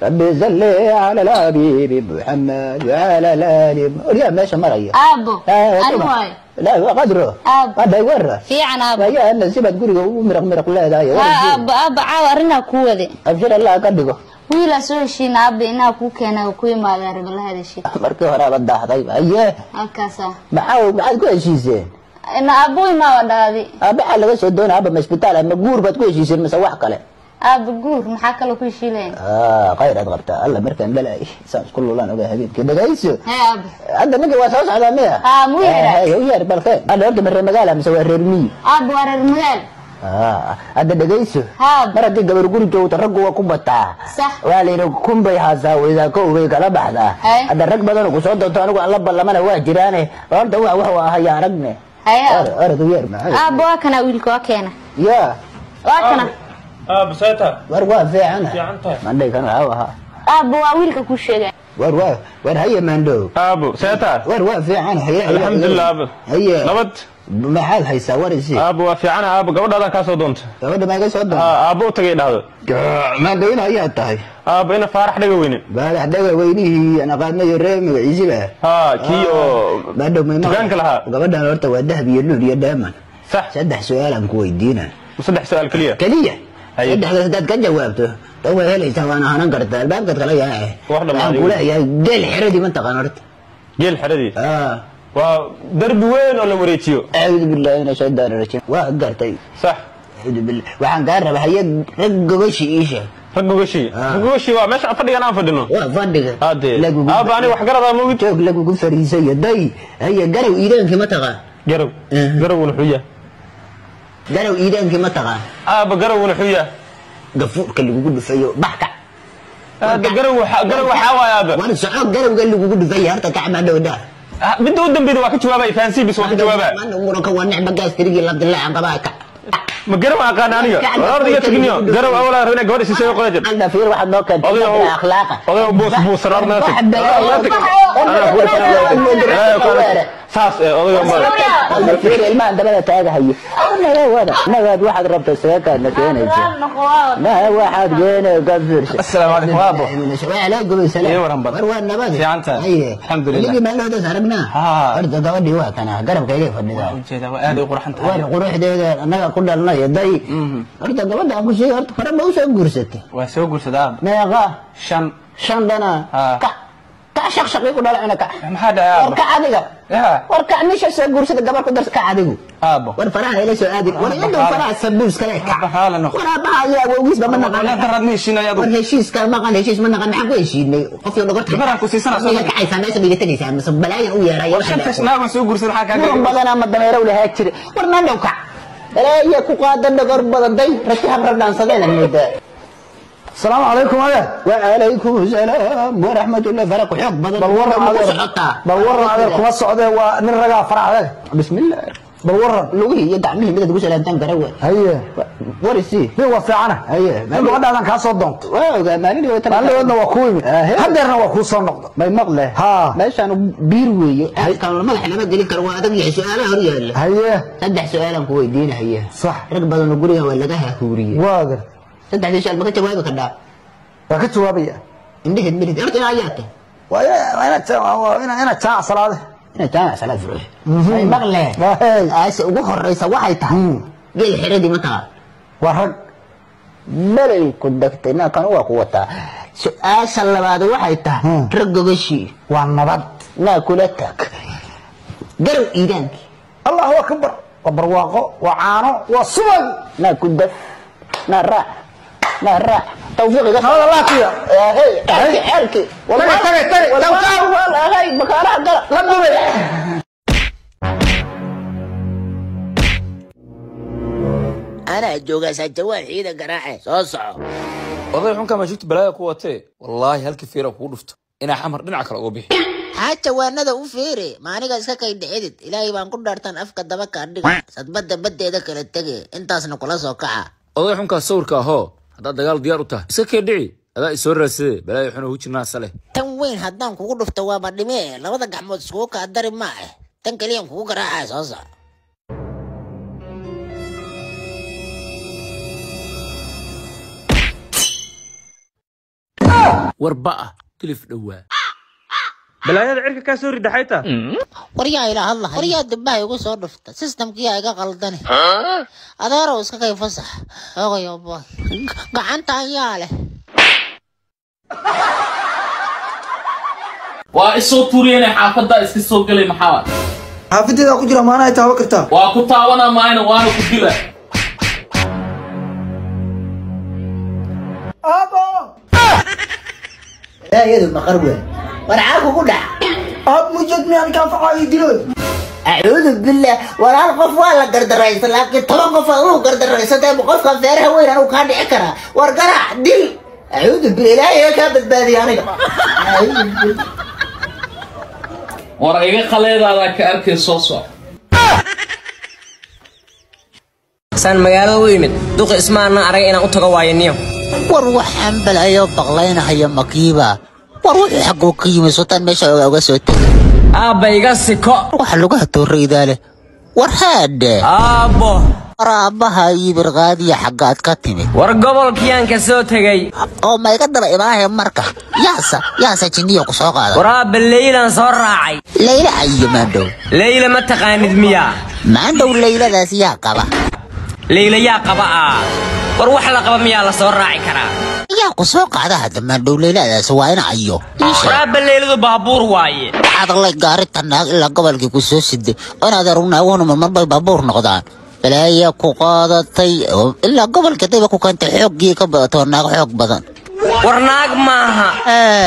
Rabbi salli cala alxabiibi Muxamed wacala alaali. Oryaa meesha maraya. Aabbo, ani waay. La qadro. Aabbo. Hadhay warra. Fiican aabbo. Ayaa alla sibaad guriga ugu miraq miraq leedahay. Haa aabbo, aabbo caawa arrinaa kuu wade. Abshir Allah ka dhigo. Wiilaa soo heshiina aabba inaa kuu keenay oo ku imaadaan raba la hadashid. Markii hore aba daahday. Haye. Halkaasaa. Maxaa maxaad ku heshiiseen? Ina aabbo imaa dhahdi. Aabba xaa laga soo doonaa? Aabba ma isbitaal ama guur baad ku heshiiseen mise wax kale? Aabbo guur maxaa kaloo ku heshiilayn? Khayr aad qabtaa. Alla markaan dhalay saan isku lulaan ogaa habeenkii dhagayso. Hee aabbo. Hadda ninka waa soo socdaa miya? Haa, muu yeeraa. Haye, u yeer balkeen. Hadda horta ma reer magaala mise waa reer miyi? Aabbo waa reer magaal. Hadda dhagayso. Haa aabbo. Mar haddii gabar guri joogto raggu waa ku bataa. Sax. Waa la yidhi kunbay haasaa weydaa kow bay kala baxdaa. Haye. Hadda rag badan oo kusoo doonto anigu aan la ballamana waa jiraane. Horta wax wax waa haya aragne. Haye aabbo. Orod u yeer maxay? Aabbo waa kana wiilka waa keena. Yaa. Waa kana. Aabbo seeta. War waa fiicana. Fiican tahay. Mandhay kan waxaa ahaa. Aabbo waa wiilka kuu sheegay. War waa war haye maandhow. Aabbo seeta. War waa fiican haye. Alxamdulillah aabbo. Haye. Nabad. Maxaad haysaa war isi? Aabbo waa fiicana aabbo, gabadhaadaan kaa soo doonta. Gabadha ma iga soo doonta? Haa aabbo u tagay dhahdo. Maandhowna ayaa tahay. Aabbo ina Faarax dhaga weyne. Baalax dhaga weynihii aan aqaanayo reer magaciisiba. Haa kii oo Maandhow ma dukaanka lahaa. Gabadhan horta waa dahab iyo luul iyo dheeman. Sax. 3 su'aal aan ku weydiinaa. 3 su'aal kaliya? Kaliya. Haye. 3 haddaad ka jawaabto tan way helaysaa waana hanan kartaa albaabkaad kala yaace. Wax dhamaaday. Waxaan kuleeyahay geel xeradii ma taqaan horta? Geel xeradii? Haa. Waa darbi weyn oo la wareejiyo. Acuudu billahi min ashaydaani rajiim. Waa gartay. Sax. Acuudu billahi. Waxaan kaa rabaa haye rag gogoshi ii sheeg. Rag gogoshi? Rag gogoshi waa meesha fadhigan aan fadhino. Waa fadhiga. Hadee. Aabba ani wax garadaa ma ogid? Joog lagugu fariisayo day. Haye garow iidaankii ma taqaan? Garow. Garowguna wuxuu yahay. Garow iidaankii ma taqaan? Aabba garowguna wuxuu yahay. Gafuurka lagugu dhufayo bax kac. Aabba garow garow waxaa waaye aabba. War soco garowga lagugu dhufayo horta kac ma dhow daa. Midda u dambeeyda waa ka jawaabay fahansi bis waa ka jawaabay. Maanta muranka waa nicba gaas tirigi labdilaacan qabaa kac. Ma garow aqaan aniga. War iga tagniyo. Garow awla rabina gabadha sisay qoyad. Alla fiir waxaad noo keentay akhlaaqa. Oday buus buus sararna tag. Saas odayga ma. Alla fiir ilmaha dabada taagahayo. Naga wada. Nagaad waxaad rabtaa isaga kaadna keenaysa. Ma waxaad keenay ka fiirsa. Assalaamu calaykum aabbo. Wa calaykum assalaam. Iyo waran badan. War waa nabad. Fiican tahay. Haye. Alxamdulillah. Weli ma loo aragnaa. Horta gabadhii waa kana garabkayga fadhida. Waa ujeedaa waa aad u qurxan tahay. War quruxdeeda annaga ku dhalnay day. Horta gabadha aan ku sheegay horta hore ma u soo guursatay? Waa soo guursaday aabbo. Meeqa? 5. 5 dhana. Ka ka shaq shaqii ku dhalay kac. Maxaa dhacay aabbo? War kac adiga. Yaa. War kac nisha soo guursada gabar ku darsa kac adigu. Aabbo. War faraha ila soo aadi. War intuu faraha sabuus kale kac. Aabba noqo. War aabbaha iyo awowgiis ba ma naqaan. La darad heshiinay adigu. War heshiiska ma naqaan heshiis ma naqaan maxaan ku heshiinay? Qof iyo dhogorta. Gabar ku siisanaa soo. Iga kacaysaa meesha iga tagaysaa mise balaayan u yeeray. War shanta naag waan soo guursaday maxaa kaaga. Muran badan ama dameero lahaa jire. War maandhow kac. Balaayo ku qaadan dhogor badan day rati habra dhaansadeen moodaa. السلام عليكم هذا. وعليكم السلام ورحمة الله فرق حق بدل. بل ورن عليك. بل ورن عليك كما سocday waa nin raga farax adag. بسم الله. بل ورن lugihii iyo gacmihii midad ugu salaamtaan kara wa. Haye. Warisi. Nin waa fiicana. Haye. Nin gabadhaadan kaa soo doonto. Waa ogaa maalin iyo tan. Maalin waa ku yimid. Hadeerna waa ku soo noqdo. May maqle. Ha. Meeshaan biir weeye. Halkan madax lama gelin karo waa adag yahay su'aalaha hor yaalla. Haye. 3 su'aal aan ku weydiinaya. Sax. Rag badan oo guriga waa laga hahuuriyay. Waa gar. 3 su'aal ma ka jawaabi kartaa? Waa ka jawaabaya. Indhaheed marid horta inaa yaata. Waa ina ina jaac salaade. Ina jaac salaad furuux. Ay maqle. Aasha ugu horeysa waxay tahay. Geel xiradii ma taha. Waa rag. Balay ku dagtay na kan waa ku wataa. Su'aasha labaad waxay tahay rag gogoshi. Waa nabad. Na kula tag. Garow iidaanki. Allahu akbar. Waa barwaaqo, waa caano, waa subag. Na ku daf. Na raac. Na raac. توفيق هذا الله كذا. هي حركي حركي. والله ترى ترى والله والله هاي مكانها قلق. لا تدبي. أنا جوجا سجوال عيدا قراعة صوصو. والله حنك ما شفت بلايا قوتي والله هلك فيرا كودفت إنا حمر دنعك لو بي. حتى وانا u fiiri ma aniga iska kay dhixidid ilaahay baan ku dhaartan afka daba ka dhiga sadbada badeeda kala tagay intaasna kula soo kaca. Oday xunka sawirka ahoo haddaad dagaal diyaar u tahay iska kee dhici adaa isoo raadsaday balaayo xuna hujinaa sale. Tan weyn haddaan kugu dhufto waaba dhimee labada gacmood iskugu kaa dari ma ah tan kaliyan kugu garaacaa soo soco. War ba'a tilif dhowaa. Balaayada cirka kaa soo rida xayta. Waryaa ila hadlahay, waryaa dibbaha igu soo dhufta, systemkiyaa iga qaldane. Adeerow iska kay fasax ogayo boy, gacanta ayaa leh. Waa isoo tuuriyeen, xaafadda iska soo galay, maxaa? Xaafadeeda ku jira maana ay taaban kartaa. Waa ku taawana maayna, waana ku dila. Aabo. Iyadu maqar weyn, war caaku ku dhac. Aab mujad miyaan kaa facaayo dilo. Acuudu billah, walaal, qof waa la gardaraysa, laakiin 10 qof aa ugu gardaraysatay, qofka feeraha weyn anuu kaa dhici karaa. War garaac dil, acuudu billah, ilaahay kaa badbaadiya aniga. Acuudu billah. War iga qaleedaada ka arkay, soo soc. Saan magaalada u imid, duqi ismaana arag inaan u tago waayo niyo. War waxaan balayo baqlaynahaya makiiba. War wuxuu xagguu ka yimi sultaan meesha uga soo tegay? Aabba iga siko. Waxa lugaha tooraydaa leh. War haadhe. Aabbo. War aabbaha yibir qaadiya, xaggaad ka timid? War gobolkiyaan ka soo tegey. Oo ma iga daba imaahe marka? Yaasa jinniya ku soo qaada? War aabba, leylaan soo raacay. Layla ayo maandhow? Leyla ma taqaanid miyaa? Maandhow layladaas yaa qaba? Leyla yaa qaba aa? War wax la qaba miyaa la soo raaci karaa? Yaa ku soo qaada hadda maandhow layladaas waa ina ayo? Ii sheeg. War aabba, leyladu baabuur waaye. Waxaad lay gaari naag ilaa gobolkii ku soo siday inaad arugna marmar bay baabuur noqdaan. Balaaya ku qaadatay oo ilaa gobolka dayba ku keentay, xooggii ka badato, naag xoog badan. War naag maaha,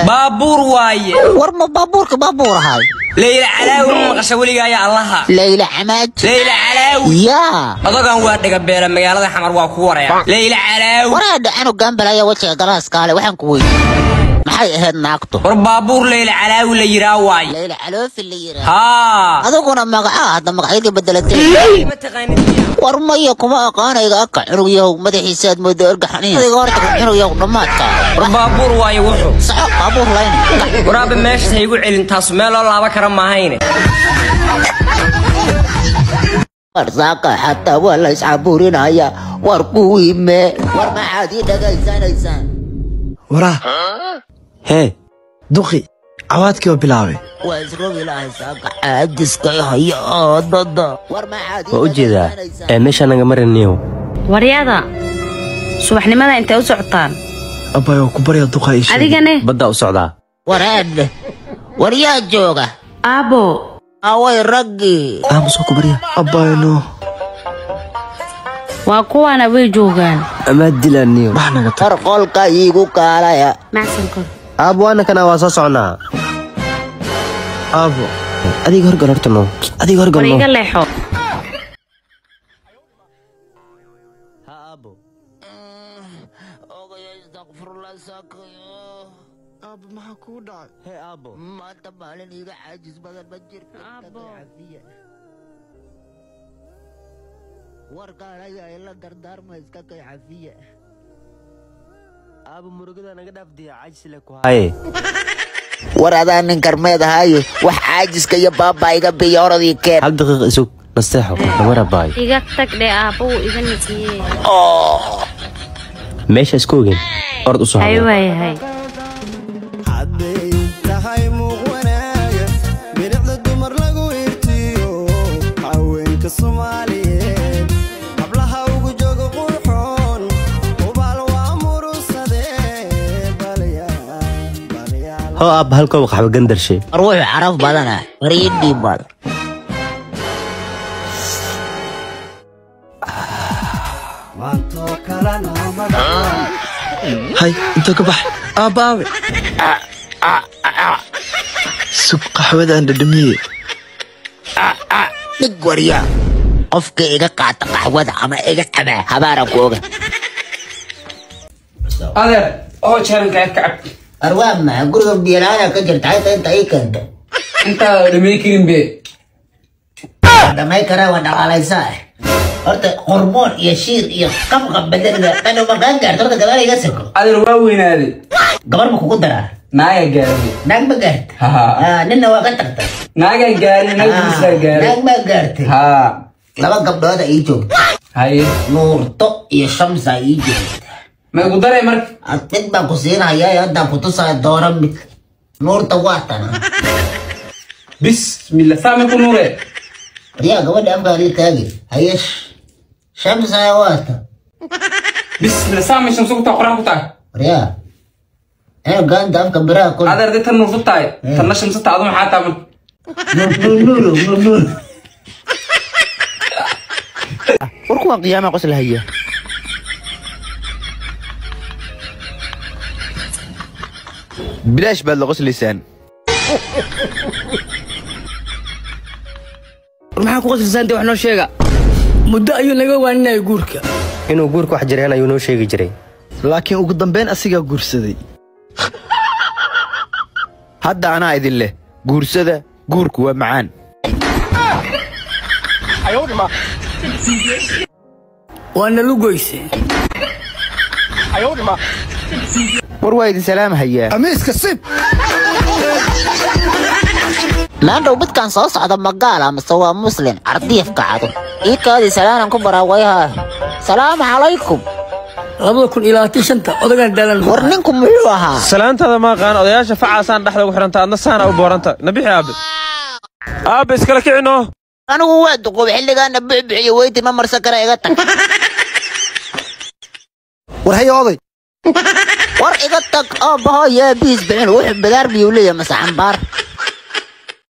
baabuur waaye. War ma baabuurka baabuur ahay? Leyla Calaawi ma maqasha weligaa ya allaha? Layla Camaaj. Leyla Calaawi. Yaa. Odagan waa dhiga beela, magaalada Xamar waa ku wareer Leyla Calaawi. Waraadha canugan balaaya wajiga galaaskaale, waxaan ku weydiiyey maxay ahayd naagtu? War baabuur Leyla Calaawi la yiraa waaye. Layla Caloofi la yiraa. Haa. Adiguna magacaa hadda magacyadii bedelatay. Ma taqaanid miyaa? War maya, kuma aqaanayga. Aka cunug yahow, madaxiisa aad moodo ergaxaniin adiga. Horta cunug yahow dhammaadka. War baabuur waaye wuxuu. Soco, baabuur layna. War aabba, meesha ha igu celin, taas meel loo laaban kara maahayne. War saaka xataa waa la iscaburinaya. War kuwii mee? War maxaad ii dhagaysanaysaan? Waraa. Hee. Duqi cawaadkii oo bilaabay. Waa isrogi lahay saaka, caajiska haya oo dada. War maxaad ii Waa u jeedaa. dhagaysanaysaan? Ee meesha naga mariniyow. Waryada, subaxnimada intay u socotaan? Abbaay, waa ku barya, duqa ii sheeg. Adigane? Baddaa u socdaa. War aadne, war yaa jooga? Aabbo. Away raggii? Aamus, waa ku barya abbaay no. Waa kuwaana, way joogaan. Amaad dilaaniyow. Bax naga tag. War qolka iigu kaalaya. Macsankor. Aab, waana kana, waa soo socnaa. Aabo. Adiga horgal horta no. Adiga horgal War no. iga leexo. Ha aabo. Ogaya, istakfurla saakayo. Aabo, maxaa kugu dhacay? Hee aabo. Maanta maalin iiga caajis badan ma jirto. Aabbo. Cafiya. War kaalaya ila dardaarma, iska kay cafiya. Aabo, murugada naga dhaaf diya, caajis le ku haye. War adaa nin karmeed ahaaye, wax caajiska iyo baaba iga biyo, orodii keen. Hal daqiiq isug, nasteexo nama rabaayo. Iga tag dhe, aabbo wuu iga nixiyey. Meesha isku ogeyn orod u soo Hay hadlo. waayahay. Hadday tahay muuq wanaaga, bilicda dumar lagu irtiyo, haweenka Soomaaliyeed hablaha ugu jooga qurxoon, hubaal waa murusadee balyaal. Hoo aab, hal koob qaxwo gandarshe. War wuxuu caraf badana, war ii dhiib bal. Maantoo kalena madax. Hay, intoo ka bax aabba aabe. Sug, qaxwadaan dhadhamiye. Dhig waryaa, qofka iga qaata qaxwada ama iga cabaa habaara ku oga. Adeer oo jaranka ka cab. War waa maxay? Guriga biyo-la'aana ka jirta, xayta inta ii keenta. Intaa dhamay karin be. Waa dhamay karaa, waa dhaqaalaysaa. Horta hormoon iyo shiir iyo qabqab badanida anu maqaan gaarto, horta gadaal iga soko. Adeer waa weynaaday. Gabar ma kugu daraa? Naaga gaartay. Naag ma gaartay? Haa. Ninna waa ka tagtay. Naaga gaarin, naagtiisaa gaaray. Naag ma gaartay? Haa. Laba gabdhooda ii joogta. Haye. Nuurto iyo Shamsa ii joogta. Ma igu daree marka? Mid baan ku siinahayaa, haddaan ku tusaya. Doora mid nuurta waa tana. Bismillah, saa ma ku nuuree? Waryaa, gabadha afkaa la taagi haye. Shamsaya waata. Bismillah, saa may shamso ku tahay, qorax ku tahay. Waryaa, gaanta afka biraha kul. Adeer, dee tan nuurto tahay, tanna shamso tahay, adu maxaa tahay marka? Nuuro nuur. War kuwan qiyaamaha qoslahaya. Bilaash baad la qoslaysaan. Maxaa ku qoslaysaa? Wax noo sheega. Muddo ayuu naga waaninaya guurka. Inuu guurka wax jireen ayuu noo sheegi jiray. Laakiin ugu dambeyn asigaa guursaday. Hadda anaa idin leh guursada, guurku waa macaan. Waa nalu goysay. War waa idin salaamahayaa. Amiiska sib. Maandhow, midkaan soo socda magaala mase waa Muslim? Cardiifka cado ii kaadii salaanan ku baraa wayhaa. Salaamu calaykum. 2025 odagaan daalan. War ninku muxuu ahaa? Salaantaada ma aqaan. Odayaasha facaasaan dhexda ugu xidhanta, adna saana u booranta. Nabixi aabe, aabe iskala kicino. Anigu waa duqoob, xilligaana bucbuciyo weyti ma marsan kara, iga tag. War haye oday. War iga tag, aabbaha yaa biis bixin. Wuxuu badaar miyuu leeyahay mase cambaar?